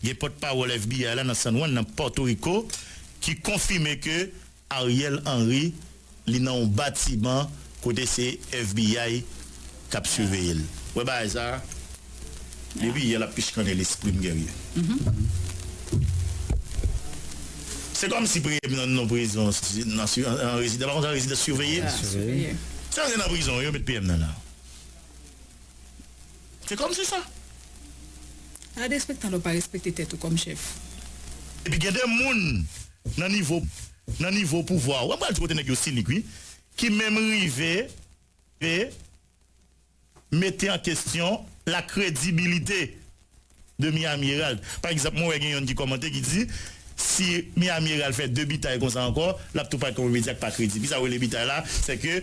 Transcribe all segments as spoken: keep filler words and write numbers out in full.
Gen pòtpawòl F B I la nan San Juan, nan Pòtoriko, ki konfime ke Ariel Henry, li nan yon batiman kote se F B I k ap siveye l. Wè bagay sa a? Depi yè l ap pichkannen lespri m, Guerrier. Se kòmsi P M nan, nan prizon, nan, nan, nan rezidans, pa konn sa, rezidans siveye. Siveye. Sa gen nan prizon, yo met P M nan la. Se kòmsi sa. A derespektan lè w pa respekte tèt ou kòm chèf. Epi gen de moun nan nivo, nan nivo pouvwa, w ap pral di kote nèg yo sinik, wi, ki menm rive, rive mete an kesyon la kredibilite de Miami Herald. Pa egzanp, mwen wè gen youn ki kòmante ki di, si Miami Herald fè de bitay konsa ankò, l ap tou parèt kòm yon medya k pa kredib. Kisa w rele bitay la? Se ke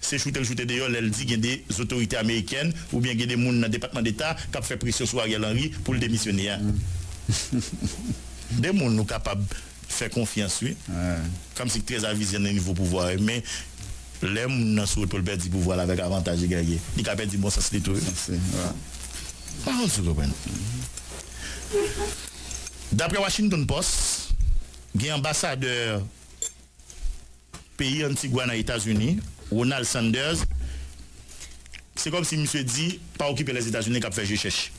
se choute l choute deyò lè l di gen de zotorite amerikèn oubyen gen de moun nan Depatman Deta k ap fè presyon sou Ariel Henry pou l demisyone a. De moun ou kapab fè konfyans, wi. Kòmsi k trè avize nan nivo pouvwa, wi. Men, lè moun nan sou wout pou l pèdi pouvwa l avèk avantaj li genyen, li ka pèdi bon sans li tou, wi. Sa se, wi. Pa konn si w konprann. Daprè Washington Post, gen anbasadè peyi Antigwa nan Etazini, Ronald Sanders, se kòmsi misye di, pa okipe Lèzetazini k ap fè je chèch.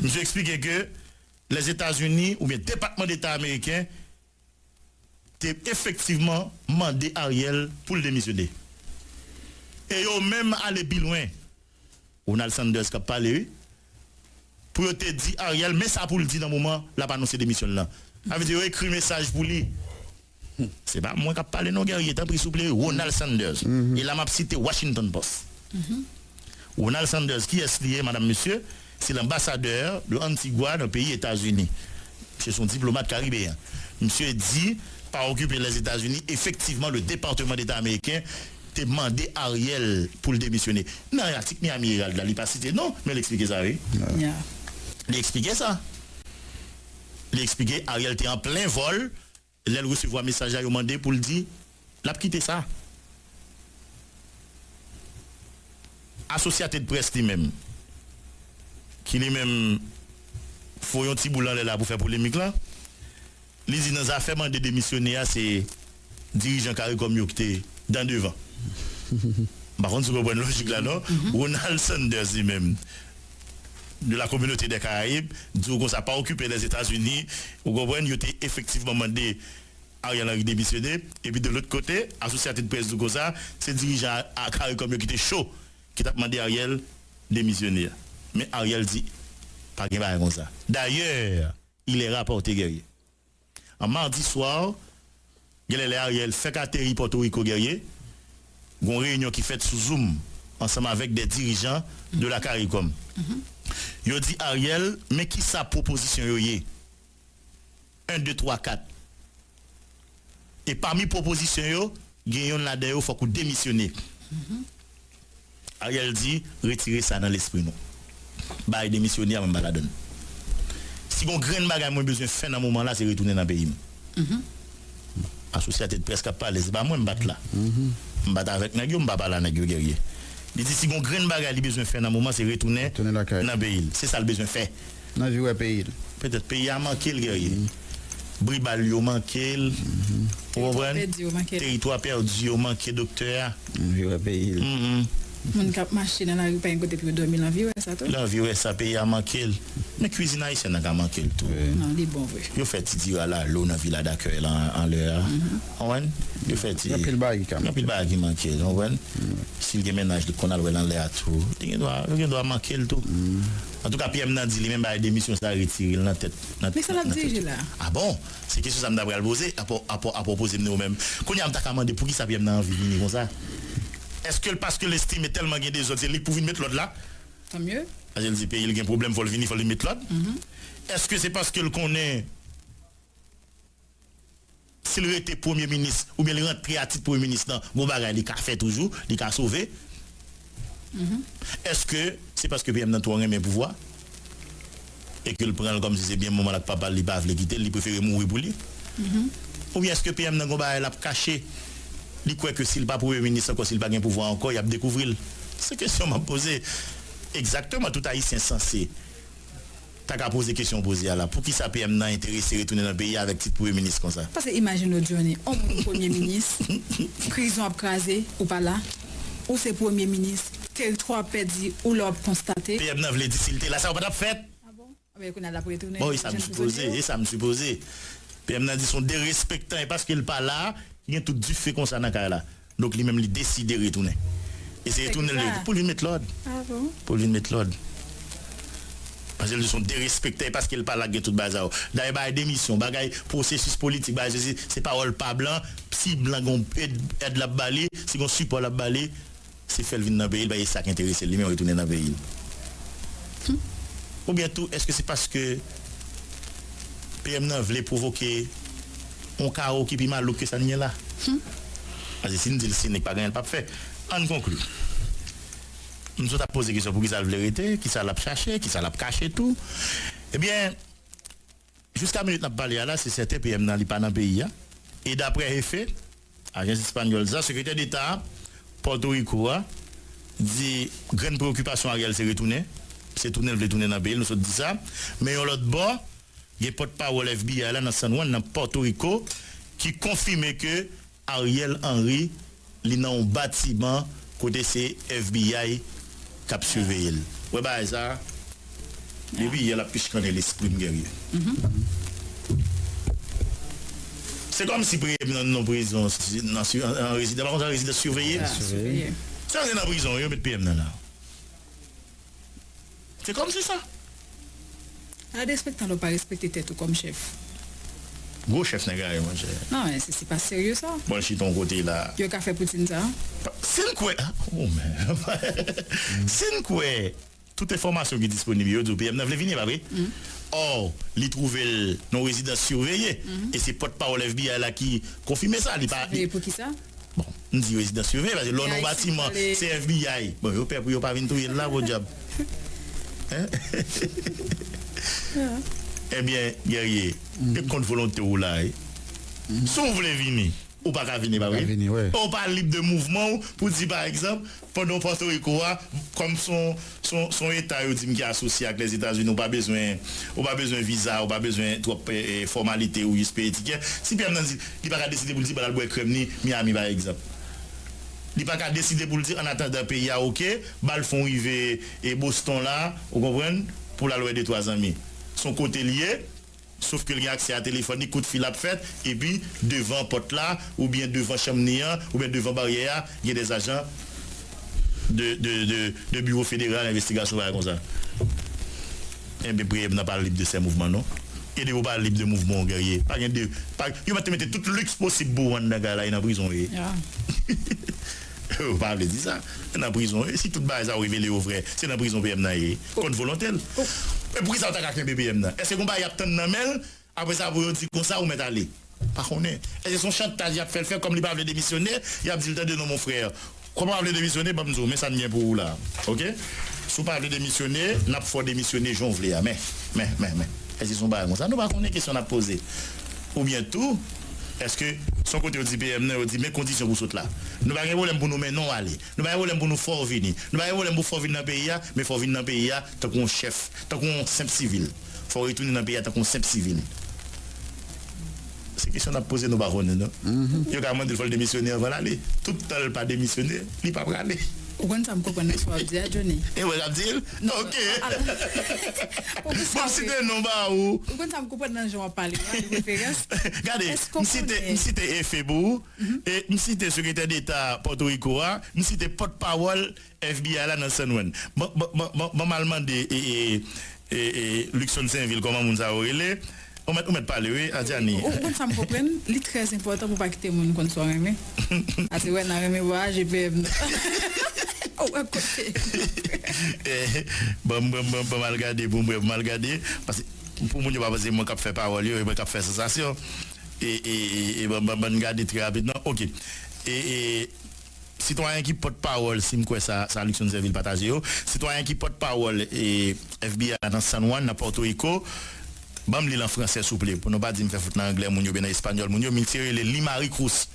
Misye eksplike ke Lèzetazini oubyen Depatman Deta ameriken te efektivman mande Ariel pou l demisyone. E yo menm ale pi lwen. Ronald Sanders k ap pale, wi. Pou yo te di Ariel, men sa pou l di nan moman l ap anonse demisyon l lan. Sa vle di yo ekri mesaj pou li. Se pa mwen k ap pale non, Guerrier, tanpri, souple, Ronald Sanders. E la m ap site Washington Post. Ronald Sanders, kiyès li ye, madanm, mesye? Se lanbasadè de Antigwa nan peyi Etazini. Misye se yon diplomat karibeyen. Misye di, pa okipe Lèzetazini, efektivman, le Département d'État américain te mande Ariel pou l demisyone. Nan atik Miami Herald la, li pa site non, men l eksplike sa, wi. Li eksplike sa. Li eksplike Ariel te an plen vòl, lè l resevwa mesaj la, yo mande pou l di l ap kite sa. Associated Press li menm, ki li menm voye yon ti boul anlè la pou fè polemik la, li di nan zafè mande demisyone a, se dirijan Caricom yo ki te dan devan. M pa konn si w konprann lojik la, non? Ronald Sanders, li menm, de la communauté des Caraïbes, di w konsa, pa okipe Lèzetazini, ou konprann, yo te efektivman mande Ariel Henry demisyone, epi de lòt kote, Associated Press di w konsa, se dirijan a, a Caricom yo ki te cho, ki t ap mande Ariel demisyone a. Men Ariel di, pa gen bagay konsa. Dayè, il est rapporté, Guerrier, an madi swa, genlè lè Ariel fèk ateri Pòtoriko, Guerrier, gon reyinyon ki fèt sou Zoom ansanm avèk de dirijan de la Caricom. Yo di Ariel, men kisa pwopozisyon yo ye. En, de, twa, kat. E pami pwopozisyon yo, gen yonn ladan yo, fòk ou demisyone. Ariel di, retire sa nan lespri nou. Bagay demisyone a, mwen m pa ladann. Si gon grenn bagay mwen bezwen fè nan moman la, se retounen nan peyi m. Associated Press k ap pale, se pa mwen m pa t la. M pa t avèk nèg yo, m pa pale a nèg yo, Guerrier. Li di si gon grenn bagay li bezwen fè nan moman, se retounen nan peyi l. Se sa l bezwen fè. Nan vi wè peyi l. Petèt peyi a manke l, Guerrier. Bri bal yo manke l. Ou konprann? Teritwa pèdi yo manke doktè a. Nan vi wè peyi l. Moun k ap mache nan lari pa gen kote pou yo dòmi, l anvi wè sa tou. L anvi wè sa, peyi a manke l. Men kwizin ayisyèn nan ka manke l tou. Non, li bon vre. Yo fè ti diri a lalo nan vila dakèy la anlè a. Konprann? Yo fè ti. Gen anpil bagay ki ka manke. Gen anpil bagay ki manke l, konprann? Si l gen mennaj li, konn al wè l anlè a tou. Li gen dwa, yo gen dwa manke l tou. Antouka, P M nan di li menm bagay demisyon sa retire l nan tèt, nan tèt. Men sa l ap dirije la. A bon? Se kesyon sa m ta pral poze, a pwo-, a pwo-, a pwopoze m nou menm. Kounye a m ta ka mande poukisa P M nan anvi vini konsa. Èske l paske l estime tèlman gen dezòd, se li k pou vin met lòd la? Tanmye. Paske l di peyi l gen pwoblèm, fò l vini, fò l met lòd. Èske se paske l konnen si l rete premye minis, oubyen li rantre a tit premye minis lan, gon bagay li ka fè toujou, li ka sove? Èske se paske P M nan twò renmen pouvwa? E ke l pran l kòmsi se byen moman l ak papa l, li pa vle kite l, li prefere mouri pou li? Oubyen èske P M nan gon bagay l ap kache? Li kwè ke si l pa premye minis ankò, si l pa gen pouvwa ankò, y ap dekouvri l? Se kesyon m ap poze. Egzakteman, tout Ayisyen sanse ta ka poze kesyon w poze a la. Poukisa P M nan enterese retounen nan peyi a avèk tit premye minis konsa? Paske imajine w, Johnny, yon moun premye minis, prizon ap kraze, ou pa la, ou se premye minis, teritwa ap pèdi, ou la w ap konstate. P M nan vle di si l te la, sa yo pa t ap fèt. Ah bon? Ah, men kounye a l ap retounen. Bon, e sa m sipoze, e sa m sipoze. P M nan di se yon derespektan, e paske l pa la, ki gen tout dife konsa nan kay la. Donk, li menm, li deside retounen. E se retounen l pou l vin met lòd. Ah bon? Pou l vin met lòd. Paske l di se yon derespektan, e paske l pa la, gen tout bagay sa yo. Dayè, bagay demisyon, bagay pwosesis politik, bagay sesi, se pawòl pa blan, si blan gen yon èd, èd l ap ba li, si gen yon sipò l ap ba li, se fè l vin nan peyi l, paske se sa k enterese l, li menm retounen nan peyi l. Oubyen tou, èske se paske P M nan vle pwovoke yon kawo ki pi malouk ke sa n gen la? Paske si n di l sinik, pa gen anyen l p ap fè. Ann konkli. M sot ap poze kesyon poukisa l vle rete, kisa l ap chache, kisa l ap kache tou. Ebyen, jiska minit n ap pale a la, se sèten P M nan li pa nan peyi a. E daprè Jefe, ajans espanyòl sa, sekretè deta Pòtoriko a, di grenn preyokipasyon Ariel se retounen. Se tounen l vle tounen nan peyi l, nou sot di sa. Men yon lòt bò, gen pòtpawòl F B I la nan San Juan, nan Pòtoriko, ki konfime ke Ariel Henry, li nan yon batiman kote se F B I k ap siveye l. Wè bagay sa, depi yè l ap pichkannen lespri m, Guerrier. Se kòmsi P M nan nan prizon, nan, nan rezidans, pa konn sa rezidans siveye? Siveye. Sa se nan prizon yo met P M nan la. Se kòmsi sa. A derespektan lè w pa respekte tèt ou kòm chèf. Gwo chèf nèg la ye, monchè. Non, men se, se pa serye sa. Bon, l chita yon kote la. Yo ka fè Poutine sa. Si n kwè, oh, men. Si n kwè tout enfòmasyon ki disponib yo, yo di w P M nan vle vini, pa vre? Ò, li twouve l nan yon rezidans siveye. E se pòtpawòl F B I la ki konfime sa. Li pa. Siveye pou kisa? Bon, m di rezidans siveye, paske lè w nan yon batiman, se F B I. Bon, yo pè pou yo pa vin touye l la, podyab. Hein? Ebyen, Guerrier, e kont volonte w la, wi. Si w vle vini, ou pa ka vini, pa vre? Ou pa lib de mouvman w pou di, pa egzanp, pandan w Pòtoriko a, kòm se yon, se yon, se yon eta yo di m ki asosye ak Lèzetazini, ou pa bezwen, ou pa bezwen viza, ou pa bezwen twòp, e, e, fòmalite ou jis peye tikè. Si P M nan di, li pa ka deside pou l di, ba l al bwè krèm ni Miami, pa egzanp. Li pa ka deside pou l di, an atandan peyi a oke, ba l fè yon rive, e, Boston la, ou konprann, pou l al wè de twa zanmi. Se yon kote l ye, sof ke l gen aksè a telefòn li, kout fil ap fèt, epi devan pòt la, oubyen devan chanm ni an, oubyen devan baryè a, gen dè ajan de, de, de, de Biwo Federal Envestigasyon, bagay konsa. Enben, P M nan pa lib de sè mouvman, non. E depi w pa lib de mouvman w, Guerrier, pa gen de, pa, yo mèt te mete tout liks posib pou w anndan kay la, e nan prizon w ye. Ou pa vle di sa. Nan prizon, e si tout bagay sa yo revele yo vrè, se nan prizon P M nan ye, kont volonte l. E poukisa yo ta ka kenbe P M nan? Èske gon bagay y ap tann nan men l, apre sa pou yo di konsa ou mèt ale? Pa konnen. Èske se yon chantaj y ap fè l fè, kòm li pa vle demisyone, y ap di l, tande non, mon frè, kòm ou pa vle demisyone, ban m di w, men sa n gen pou ou la. Oke? Si w pa vle demisyone, n ap fè w demisyone jan w vle a. Men, men, men, men. Èske se yon bagay konsa? Nou pa konnen, kesyon n ap poze. Oubyen tou, èske se yon kote yo di P M nan, yo di, men kondisyon pou w sot la. Nou pa gen pwoblèm pou nou mennen w ale. Nou pa gen pwoblèm pou nou fè w vini. Nou pa gen pwoblèm pou fè w vin nan peyi a, men fè w vin nan peyi a tankou yon chèf, tankou yon senp sivil. Fè w retounen nan peyi a tankou yon senp sivil. Se kesyon n ap poze, nou pa konnen, non. Yo ka mande l fò l demisyone anvan l ale. Tout tan l pa demisyone, li pa prale. Ou konn sa m konprann nan sa w ap di a, Johnny? E wè l ap di l? Non, oke. Bon, m site non ba ou. Ou konn sa m konprann nan jan w ap pale a, de preferans. Gade, m site, m site Jefe pou ou. E m site sekretè deta Pòtoriko a, m site pòtpawòl F B I la nan San Juan. Ban, ban, ban, ban, ban m al mande, e, e, e, e, Luckson Sainvil kòman moun sa yo rele. Ou mèt, ou mèt pale, wi, Adjani. Ou, ou konn sa m konprann, li trè enpòtan pou w pa kite moun konn sa w renmen. Ase wè nan renmen voyaje P M nan. Ou wè kote. Eh, ban m, ban m, ban m, ban m al gade, pou m, pou m al gade. Paske pou moun yo pa panse mwen k ap fè pawòl yo, e mwen k ap fè sansasyon. E, e, e, e ban, ban, ban n gade trè rapidman. Oke. E, e, sitwayen ki pòtpawòl, si m kwè sa, sa Luckson Sainvil pataje yo, sitwayen ki pòtpawòl, e, F B I a nan San Juan, nan Pòtoriko, ban m li l an fransè, souple, pou nou pa di m fè fout nan anglè moun yo, oubyen nan espanyòl moun yo, misye rele Lee Marie Cruz.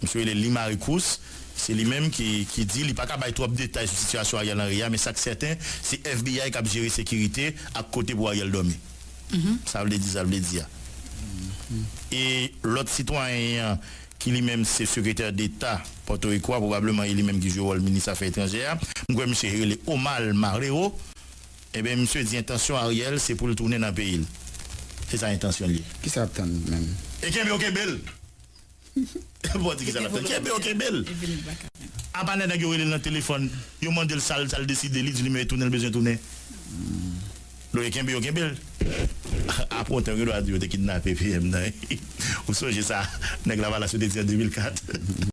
Misye rele Lee Marie Cruz, se li menm ki, ki di li pa ka bay twòp detay sou sitiyasyon Ariel Henry a, men sa k sèten, se F B I k ap jere sekirite ak kote pou Ariel dòmi. Sa vle di, sa vle di a. E lòt sitwayen an, ki li menm se sekretè deta Pòtoriko a, pwobableman e li menm ki jwe wòl minis afè etranjè a, m kwè misye rele Omar Marrero, ebyen, misye di entansyon Ariel se pou l tounen nan peyi l. Se sa entansyon l ye. Kisa ap tann menm? E kenbe yo kenbe l. Bon, di kisa l ap tann. Kenbe yo kenbe l. Apa nèg yo rele l nan telefòn, yo mande l sa l, sa l deside, li di li menm e tounen, l bezwen tounen. Donk, e kenbe yo kenbe l. Apre yon tan, yo dwa di yo te kidnape P M nan. Ou sonje sa, nèg Lavalas yo te di an de mil kat.